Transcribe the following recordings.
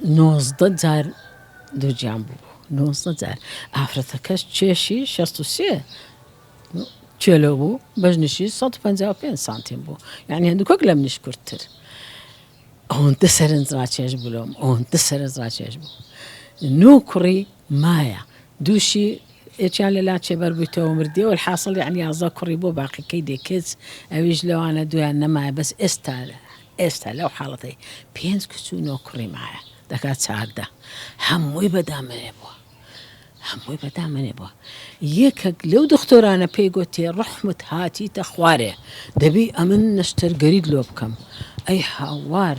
19 جار دووگیان بوو 19 جار ئافرەتەکەش کێشی 63 کێلۆ بوو بەژنیشی 155 سانتیم بوو یعنی هەندوکەک لە منیش کورتتر ئەوەندە سەرنجڕاکێش بوو لۆم ئەوەندە سەرنجڕاکێش بوو نۆ کوڕی مایە دووشی یەکیان لە لاچێ بەربوویتەوە مردیەوە الحاصل یعنی 11 کوڕی بۆ باقیکەی دێ کچ ئەویش لەوانە دویان نەمایە بەس ئێستا ئێستا لەو حاڵەتەی پێنج کچ و نۆ کوڕی مایە دەکات 14 هەمووی بەدامەنێ بووە هەمووی بەدامەنێ بووە یەکەک لەو دختۆرانە پێی گۆتێ ڕەحمت هاتیتە خوارێ دەبی ئەمن نەشتەرگەریت لۆ بکەم ئەی هاوار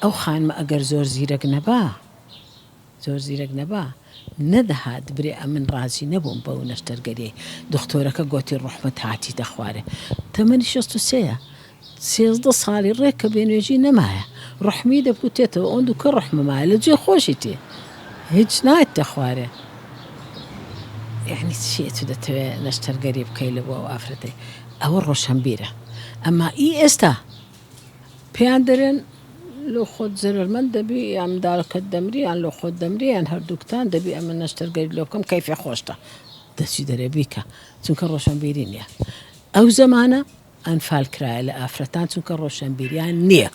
ئەو خانمە ئەگەر زۆر زیرەک نەبا زۆر زیرەک نەبا نەدەهات برێ ئەمن ڕازی نەبووم بەو نەشتەرگەریەی دختۆرەکە گۆتی ڕوحمت هاتیتە خوارێ تەمەنی 63یە 13 ساڵی ڕێک کە بێنوێژی نەمایە ڕوحمی دەپوتێتەوە ئەوەندو کە ڕوحمە مایە لە جێ خۆشی تێ هیچ نایەتە خوارێ یعنی چی ئەتو دەتەوێ نەشتەرگەری بکەی لە بۆ ئەو ئافرەتەی ئەوە ڕۆشەنبیرە ئەما ئی ئێستا پێیان دەرێن لۆ خۆت زەرەرمەند دەبی یان منداڵەکەت دەمری یان لۆ خۆت دەمری یان هەردووکتان دەبی ئەمە نەشتەرگەری لۆ بکەم کەیفێ خۆشتە دەچی دەرێ بیکە چونکە ڕۆشەنبیری نییە ئەو زەمانە ئەنفال کرایە لە ئافرەتان چونکە ڕۆشەنبیریان نییە.